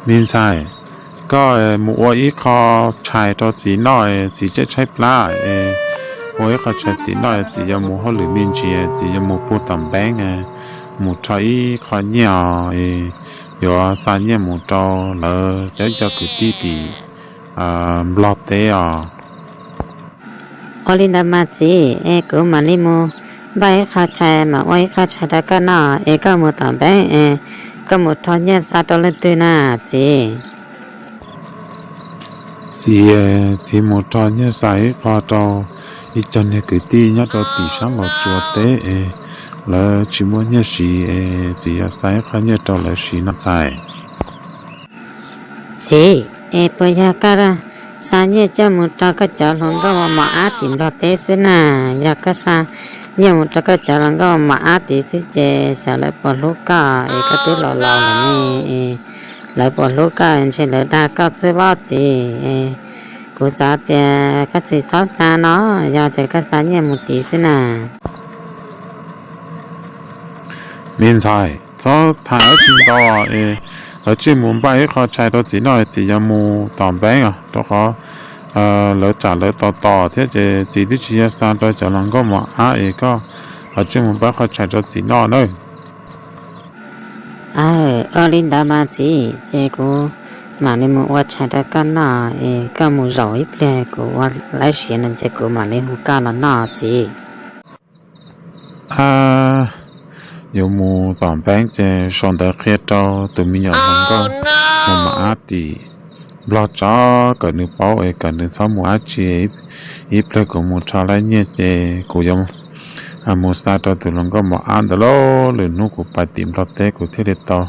Me ntxhais, koj mus ua ib qho tshais rau txiv noj, txiv tshaib tshaib plab es ua ib qho tshais txiv noj, txiv yuav mus hauj lwm me ntsis, txiv yuav mus puag tom npeeb, mus rho ib qho nyiaj os, yuav xa nyiaj mus rau lawv cov cov kwv tij tim Nplog teb os. Ua li ntawd mas txiv, es kuv mam li mus npaj ib qho tshais, mam ua ib qho tshais rau koj noj, es koj mus tom npeeb, es koj mus rho nyiaj xa rau leej twg na txiv? Txiv, txiv mus rho nyiaj xa ib qho rau ib co niag kwv tij nyob rau tim sab Los Tsuas teb es lawv tsis muaj nyiaj siv es txiv yuav xa ib qho nyiaj rau lawv siv no ntxhais. Txiv, es puas yog koj xa nyiaj coj mus rau koj cov hluas nkauj mos mos ab tim Nplog teb xwb na? Yog koj xa nyiaj mus rau koj cov hluas nkauj mos mos ab tid xwb ces xyov lawv puas hlub koj, es koj twb laus laus lawm ne, es lawv puas hlub koj, ntshe lawv dag koj xwb pob txiv. Kuv xav tias koj tsis txhob xa no, yog tias koj xa nyiaj mus tid xwb na. Me ntxhais, txhob tham dab tsi ntau es lawv tsij mus npaj ib qho tshais rau txiv noj, txiv yuav mus tom npeeb os, rau qhov lawv tsam lawv tos tos thiab ces txiv twb tsis yog xa rau cov hluas nkauj mos ab es koj, lawv tsij mus npaj qho tshais rau txiv noj nawb. Ua li ntawd mas txiv, ces kuv mam li mus ua tshais rau koj noj, es koj mus zaum ib pliag kuv ua laib siav no ces kuv mam li hu koj los noj txiv. A, yuav mus tom npeeb ces sau ntawv qhia rau tus me nyuam hluas nkauj mos mos ab tim Nplog tso, kom nws paub es kom nws txhob mus dab tsi, ib pliag kuv mus rho laib nyiaj ces kuv yuav mus xa rau tus hluas nkauj mos ab ntawd lauj. Lwm hnub kuv pais tim Nplog teb kuv thiaj li tau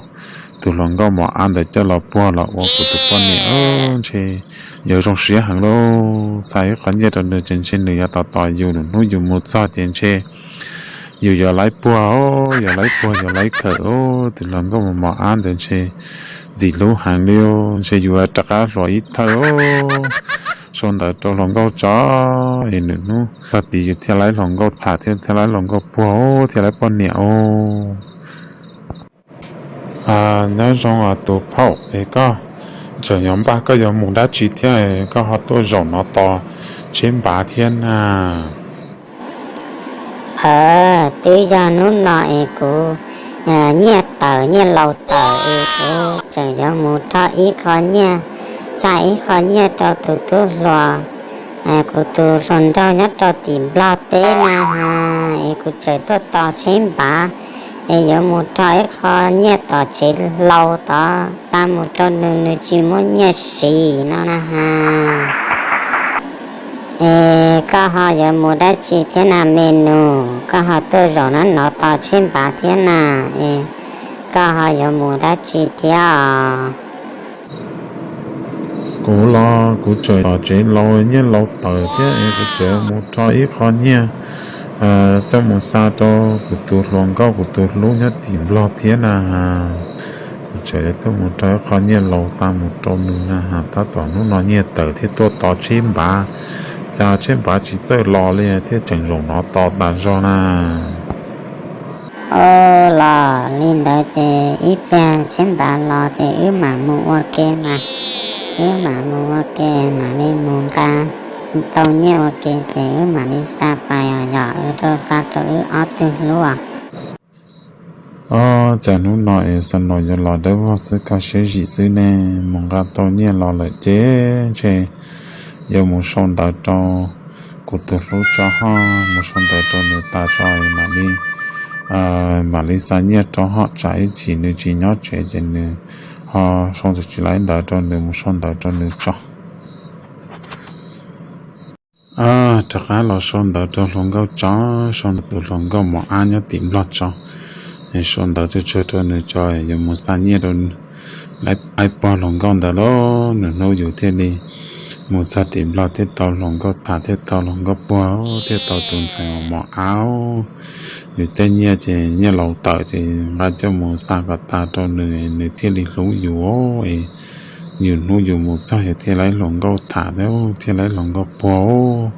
tus hluas nkauj mos ab ntawd coj los puag los ua kuv tus poj niam. Ntshe yuav zoo siab heev lauj, xa ib qho nyiaj rau nws ces ntshe nws yuav tos tos yus, lwm hnub yus mus txog ces ntshe yus yuav laib puag, yuav laib puag yuav laib khawm. Tus hluas nkauj mos mos ab ntawd ntshe ntxim hlub heev li, ntshe yus rov qab hluas ib thawj. Sau ntawv rau hluas nkauj tso, es lwm hnub tag tid yus thiaj laib hluas nkauj tham thiab thiaj laib hluas nkauj puag, thiaj laib poj niam os. Nyob zoo tus phauj, es koj tseem yuav npaj koj yuav mus dab tsi thiab, koj ho tuaj zaum no tos tsheb npav thiab na? Twb yog hnub no es kuv nyiaj tawm, nyiaj laus tawm es kuv tseem yuav mus rho ib qho nyiaj, xa ib qho nyiaj rau tus tub hluas, kuv tus hluas nraug nyob rau tim Nplog teb na has, es kuv tseem tuaj tos tsheb npav, es yuav mus rho ib qho nyiaj tom tsev laus tod xa mus rau nws, nws tsis muaj nyiaj siv no na has. Es koj ho yuav mus dab tsi thiab na me nus? Koj ho tuaj zaum no no tos tsheb npav thiab na, es koj ho yuav mus dab tsi thiab os? Kuv los kuv tseem tos tsev laus, nyiaj laus tawm thiab es kuv tseem mus rho ib qho nyiaj coj mus xa rau kuv tus hluas nkauj kuv tus hlub nyob tim Nplog thiab na has. Kuv tseem tuaj mus rho ib qho nyiaj laus xa mus rau nws na has, tab tom hnub no nyiaj tawm thiab tuaj tos tsheb npav, cas tsheb npav tsis txawj los li thiab tseem zaum no tos tas zog na. Ua los li ntawd ces ib pliag tsheb npav los ces wb mam mus ua ke mas, wb mam mus ua ke mam li mus nqa tau nyiaj ua ke ces wb mam li xa pais os, yog wb rau xa rau wb ob tug hlub os. Cas hnub no es xa no yuav los dawb vog xwb, koj siab zim xwb ne. Mus nqa tau nyiaj los lawm ces ntshe yuav mus sau ntawv rau kuv tus hlub tso hos, mus sau ntawv rau nws tas tso mam li, mam li xa nyiaj rau hos, tsam ib chim nws tsis nyob tsev ces nws ho sau tsis tau ntawv rau nws, mus sau ntawv rau nws tso. Rov qab los sau ntawv rau hluas nkauj tso, sau ntawv tus hluas nkauj mos ab nyob tim Nplog tso, sau ntawv tsuag tsuag rau nws tso, yuav mus xa nyiaj rau, laib puag hluas nkauj ntawd lauj, nws hnub yus thiaj li mus txog tim Nplog thiaj tau hluas nkauj tham thiaj tau hluas nkauj puag thiaj tau tus ntxhais mos mos ab. Yus tej nyiaj ces nyiaj laus tawm ces nqa coj mus xa kom tas rau nws, nws thiaj li hlub yus. Yus hnub yus mus txog yus thiaj laib hluas nkauj tham thiab thiaj laib hluas nkauj puag.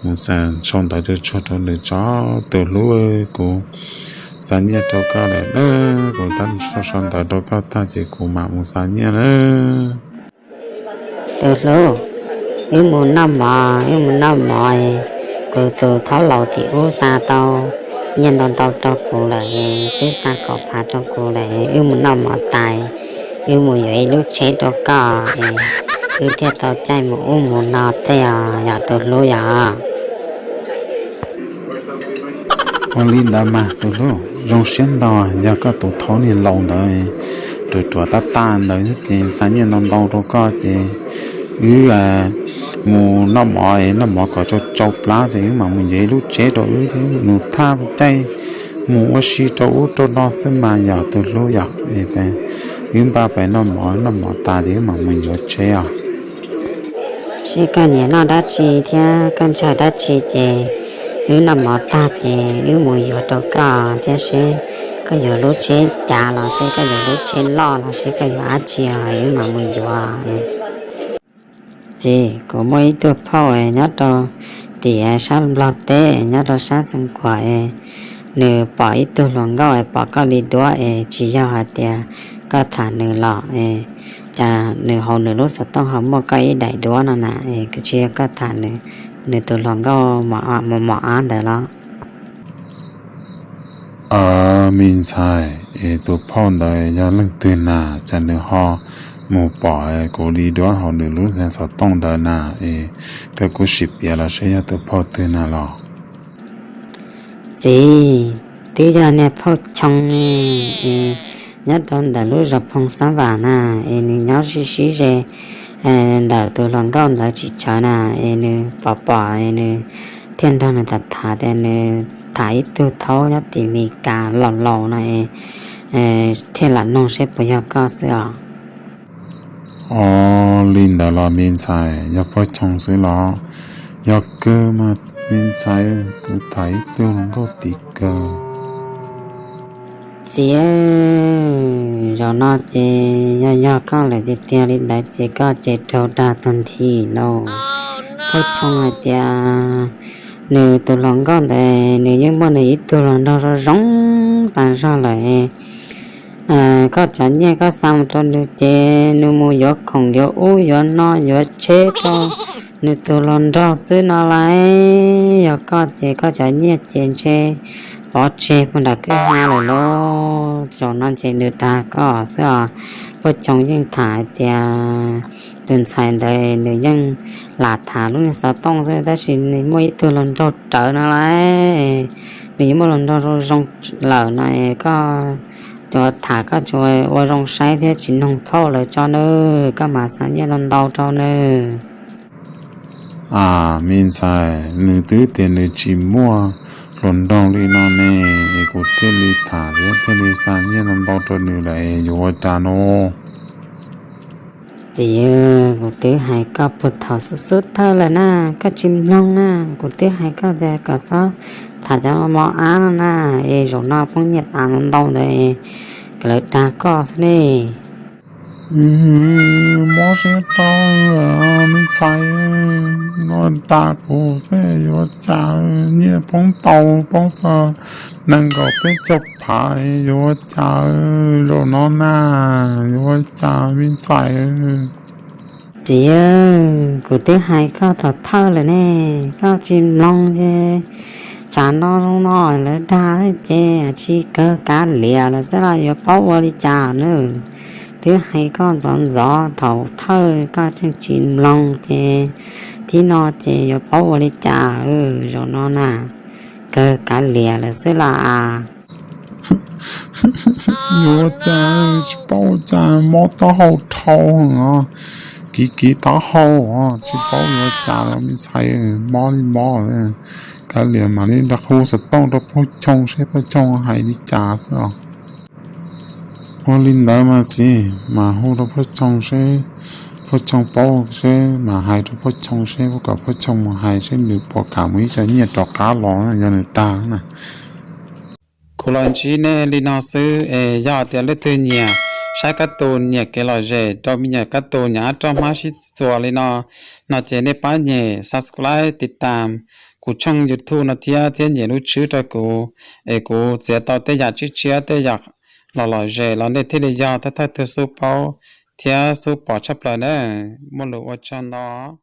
Mus xa, sau ntawv tsuag tsuag rau nws tso, tus hlub, kuv xa nyiaj rau koj lawm na. Kuv tab mus sau sau ntawv rau koj tag ces kuv mam mus xa nyiaj na. Tus hlub, wb mus noj mov, wb mus noj mov. Kuv tus thaub laus tim ub xa tau nyiaj ntau ntau rau kuv lawm, twb xa kaum phav rau kuv lawm, wb mus noj mov tas, wb mus yuav ib lub tsheb rau koj, wb thiaj tau caij mus ub mus no tej os, yog tus hlub yog. Ua li ntawd mas tus hlub, zoo siab ntau, yog koj tus thaub niag laus ntawd ruam ruam tab tag ntawd ces xa nyiaj ntau ntau rau koj ces wb mus noj mov, noj mov kom tsau tsau plab ces wb mam mus yuav ib lub tsheb rau wb thiab mus thaj caij mus ua si rau ub rau no xwb mas yog tus hlub yom. Wb npaj pais noj mov, noj mov tas ces wb mam mus yuav tsheb os. Seb koj nyiam noj dab tsi thiab koj ntshaw dab tsi ces wb noj mov tag ces wb mus yuav rau koj thiab seb koj yuav lub tsheb cav los seb koj yuav lub tsheb loj los seb koj yuav dab tsi wb mam mus yuav. Txiv, kuv muaj ib tug phauj nyob rau tim sab Nplog teb, nyob rau sab Xeev Khuam es nws pom ib tug hluas nkauj es pom koj li duab es tsis yog hais tias koj tham nws los es cas nws hauv nws lub xov tooj ho muaj koj ib daim duab no na es tsis yog koj tham nws, nws tus hluas nkauj mos mos av ntawd los? Me ntxhais, es tus phauj ntawd yog leej twg na? Cas nws ho mus pom kuv li duab hauv nws lub xov tooj ntawd na? Es koj kuj sim piav los seb yog tus phauj twg na los? Txiv, twb yog niag phauj Choo ne, es nyob rau ntawm lub zos Phoo Xab Vam na, es nws nyob sib sib ze ntawm tus hluas nkauj ntawd tsis tshawv na, es nws pom pom es nws thiaj nrog nws tham tham tias nws tham ib tug thaub nyob tim Mes Kas laus laus no es thiaj lam noog seb puas yog koj xwb os. Ua li ntawd los me ntxhais, yog phauj Choo xwb los? Yog kawg mas me ntxhais, kuv tham ib tug hluas nkauj tim kawg. Txiv, zaum no ces yog yog koj lawm tiag tiag li ntawd ces koj ces raug dag tag nthi lauj. Phauj Choo hais tias nws tus hluas nkauj ntawd nws yeej muaj nws ib tug hluas nraug zoo zoo tas zog lawm. Koj cov nyiaj koj xa mus rau nws ces nws mus yuav khoom yuav ub yuav no yuav tsheb rau nws tus hluas nraug xwb no lauj. Yog koj ces koj cov nyiaj ces ntshe pov tseg puag nram kwj ha lawm lauj. Zaum no ces nws dag koj xwb os. Phauj Choo yeej tham hais tias tus ntxhais ntawd nws yeej lam tham lub niag xov tooj xwb tab sis nws muaj ib tug hluas nraug rawv no lauj. Nws yeej muaj hluas nraug zoo zoo lawm no es koj tsuas tham koj tsuas ua zoo saib thiab tsis noog phauj lawv tso nawb, koj mam xa nyiaj ntau ntau rau nawb. A, me ntxhais, nws twb tias nws tsis muaj hluas nraug li no ne, es kuv thiaj li tham thiab thiaj li xa nyiaj ntau ntau rau nws lawm es yuav ua cas no? Txiv, kuv twb hais koj puag thaum xub xub thawj lawm na, koj tsis mloog na. Kuv twb hais koj tias kom txhob tham cov mos mos av no na, es zaum no poob nyiaj tas ntau ntau ntawd es lawv dag koj xwb ne. Mob siab tau, me ntxhais, no tas kuv xwb yuav cas, nyiaj poob tau poob txog nees nkaum peb caug phav yuav ua cas, zaum no na yuav ua cas me ntxhais? Txiv, kuv twb hais koj thaum thawj lawm ne, koj tsis mloog ces tsam no zoo no lawv dag ces tsis kawg kav liam lawm xwb los yuav paub ua li cas nawb. Twb hais koj ntxov ntxov thaum thawj koj tseem tsis mloog ces thib no ces yuav paub ua li cas, zaum no na kawg kav liam lawm xwb los as. Yuav ua cas, tsis paub ua cas, mob taub hau dhau os, kiv kiv taub hau os, tsis paub yuav ua cas los me ntxhais, mob li mob. Kav liam mam li nrog hu xov tooj rau Phauj Choo seb Phauj Choo hais li cas xwb os. Ua li ntawd mas txiv, mam hu rau Phauj Choo seb Phauj Choo paub seb, mam hais rau Phauj Choo seb kom Phauj Choo mus hais seb nws puas kam muab ib co nyiaj rov qab los yog nws dag na. Kuv los ntsib nej li no xwb es yog tias leej twg nyiam saib kab tus nyiam kev lom zem rau me nyuam kab tus nyiam ab roj hmab sib txuas li no, no ces nej pab nyem subscribe, tiv tas, kuv tshooj YouTube no thiab, thiab nyem lub tswb rau kuv, es kuv txiav tau tej yam tshiab tshiab, tej yam lom lom zem los nej thiaj li yog thawj thawj tug xub paub thiab xub pom tshaj plaws na. Muaj lus ua tsaug ntau.